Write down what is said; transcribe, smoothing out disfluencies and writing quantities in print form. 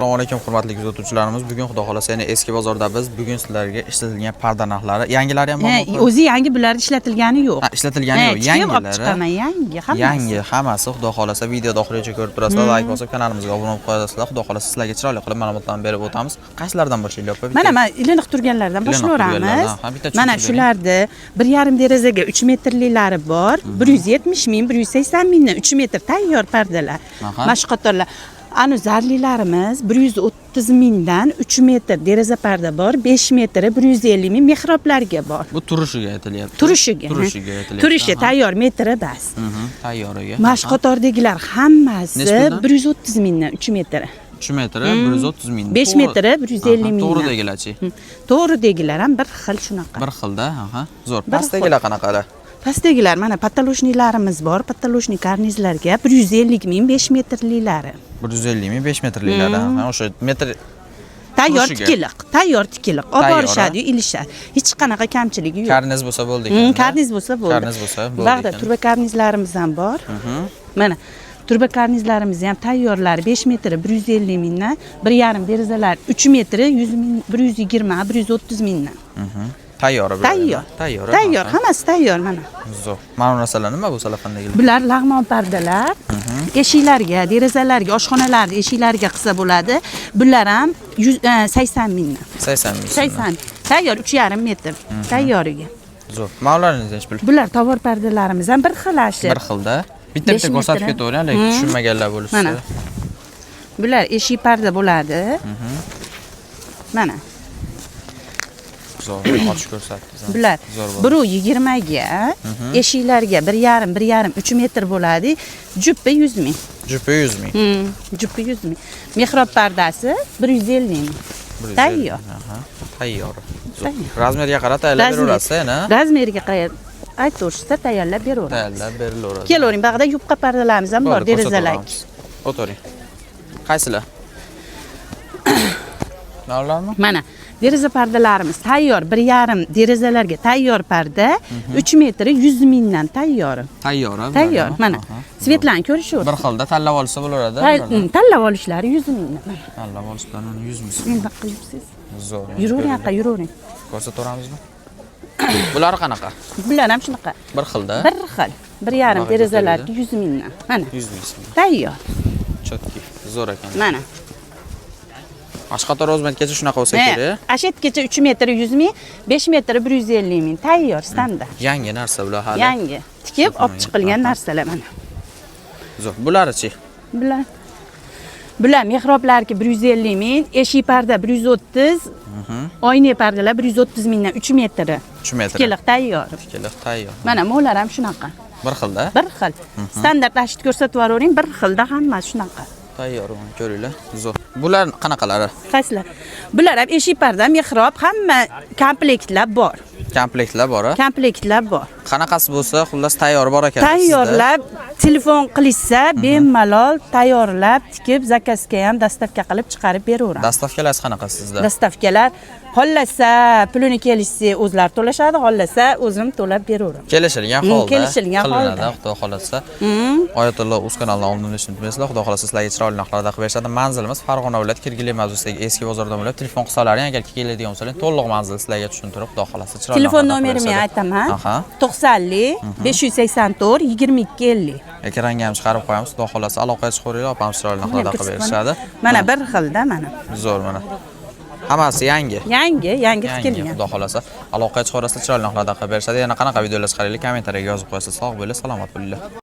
Assalomu alaykum, hurmatli kuzatuvchilarimiz. Bugun, Xudo xolasa, yana eski bozorda biz. Bugun sizlarga ishlatilgan parda narxlari, yangilari ham bormi? O'zi yangi, bular ishlatilgani yo'q. Ha, ishlatilgani yo'q, tikib olib yangilari. chiqaman, yangi hammasi. Yangi hammasi, Xudo xolasa, videoda oxirigacha ko'rib turasizlar, layk bosib, kanalimizga obuna bo'lib qo'yasizlar. Xudo xolasa, sizlarga chiroyli qilib ma'lumotlarni berib o'tamiz. Qaysilaridan boshlaylik, opa? Mana man ilinib turganlardan Ilinib boshlayveramiz. turganlardan, ha, bitta Mana tushuntirib bering. shularni 1,5 derazaga 3 metrliklari bor. 170 ming, 180 mingdan 3 metr tayyor pardalar. Mana shu qatorlar. Anu zarlilarimiz 130 mingdan 3 metr deraza parda bor, 5 metri 150 ming mehroblarga bor. Bu turishiga aytilyapti. Turishiga. Turishiga aytilyapti. Turishi tayyor metri bas. Tayyoriga. Mana shu qatordagilar hammasi Nechi puldan? 130 mingdan 3 metri. 3 metri 130 ming. 5 metri 150 mingdan. To'g'ridagilarchi? To'g'ridagilar ham bir xil shunaqa. Bir xilda, aha. Zo'r. Bir xil. Pastdagilar qanaqalar? Pastdagilar mana потолочный larimiz bor, потолочный karnizlarga 150 ming 5 metrliklari. 150 ming 5 metrliklari. Ha, o'sha metr Tayyor Turishiga. tikiliq, tayyor tikiliq. Olib Tayyor, borishadi, ilishadi. Hech qanaqa kamchiligi yo'q. Karniz bo'lsa bo'ldi ekan. Karniz bo'lsa bo'ldi. Karniz bo'lsa bo'ldi Bag'da ekan. turba karnizlarimiz ham bor. Mana turba karnizlarimiz ham tayyorlari 5 metri 150 mingdan, 1,5 derazalar 3 metri 100 ming, 120, 130 mingdan. Tayyori bular. Tayyor. Tayyori. Tayyor, hammasi tayyor mana. Zo'r. Mana bu narsalar nima bu salafandagilar? Bular lag'mon pardalar. Eshiklarga, derazalarga, oshxonalarni eshiklariga qilsa bo'ladi. Bular ham 80 mingdan. 80 ming. 80. Tayyor 3,5 metr. Tayyoriga. Zo'r. Mana ularni nechi pul? Bular tovor pardalarimiz ham bir xil ashi. Bir xilda. Bitta Besh bitta ko'rsatib metri. ketavering, lekin tushunmaganlar bo'lishsa. Mana. Bular eshik parda bo'ladi. Mana. Zo'r, ochib ko'rsatdingiz. Bular Zo'r bo'ldi. 1,20 ga eshiklarga 1,5, 1,5 3 metr bo'ladi. Juppi 100 ming. Jupi 100 ming. Juppi 100 ming. Mehrob pardasi 150 ming. 150 Tayyor. Aha, tayyor. Zo'r. Tayyor. Размер ga qarab tayyorlab beraverasiz, yana? Размер ga qarab aytaverishsa, tayyorlab beraveramiz. Tayyorlab berilaveradi. Kelavering, bag'da yupqa pardalarimiz ham bor, Bo'ldi, derazalar. ko'rsataveramiz. O'tiring. Qaysilar? Mana ularmi? Mana deraza pardalarimiz tayyor, 1,5 derazalarga tayyor parda, 3 metri 100 mingdan tayyor. Tayyor, ha, Tayyor, bular, mana. aha. Цвет larni ko'rishaversin. Bir xilda tanlab olsa bo'laveradi. Bulardan. Tanlab olishlari 100 mingdan. Mana. Tanlab olishlarini 100 ming. Endi qilibsiz. Zo'r. Yuravering, aka, yuravering. Ko'rsataveramizmi? Bular qanaqa? Bular ham shunaqa. Bir xilda. Bir xil. 1,5 Bag'riga derazalarga keladi. 100 mingdan. Mana. 100 ming so'm. Tayyor. Чётки. Zo'r ekan. Mana. Boshqa qator o'zmatgacha shunaqa bo'lsa kerak. Ashetgacha 3 metr 100 ming, 5 metr 150 ming. Tayyor, standart. Yangi narsa bular hali. Yangi. Tikib olib chiqilgan narsalar mana. Zo'r. Bularichi? Bular mehroblarki 150 ming, eshik parda 130, oyna pardalar 130 mingdan 3 metri. 3 metr. Tikiliq tayyor. Tikiliq tayyor. Mana bular ham shunaqa. Bir xilda. Bir xil. Standart ashit ko'rsatib yuboravering, bir xilda hammasi shunaqa. Tayyor, uni ko'ringlar. Zo'r. Bular qanaqalari? Qaysilar? Bular ham eshik parda, mehrob, hamma komplektlar bor. Komplektlar bor, a? Komplektlar bor. Qanaqasi bo'lsa, xullas, tayyor bor ekan. Tayyorlab telefon qilishsa, bemalol tayyorlab, tikib, заказ ga ham доставка qilib chiqarib beraveramiz. Доставка lari qanaqa sizda? Доставка lar xohlasa pulini kelishsa o'zlari to'lashadi, xohlasa o'zim to'lab beraveraman. Kelishilgan holda. Kelishilgan qilinadi, holda. Xudo xolasa. Oyatulloh uz kanalidan oldin unutmaysizlar. Xudo xolasa, sizlarga chiroyli narxlarda qilib berishadi. Manzilimiz Farg'ona viloyati, Sergeli mavzusidagi eski bozordan bo'lib, telefon qilsalaring, agar keladigan bo'lsalar, to'liq manzil sizlarga tushuntirib, Xudo xolasa chiroyli Telefon narxlarda qilib nomerimni berishadi. aytaman. Aha. 90 584 22 50. Ekranga ham chiqarib qo'yamiz. Xudo xolasa, aloqaga chiqaveringlar, opam chiroyli narxlarda qilib berishadi. Mana bir xilda mana. Zo'r mana. Hammasi yangi. Yangi, yangi Yangi, tikilgan. Xudo xolasa. Aloqaga chiqaverasizlar, chiroyli narxlarda qilib berishadi. Yana qanaqa videolar chiqaraylik, kommentariyaga yozib qo'yasiz. Sog' bo'linglar, salomat bo'linglar.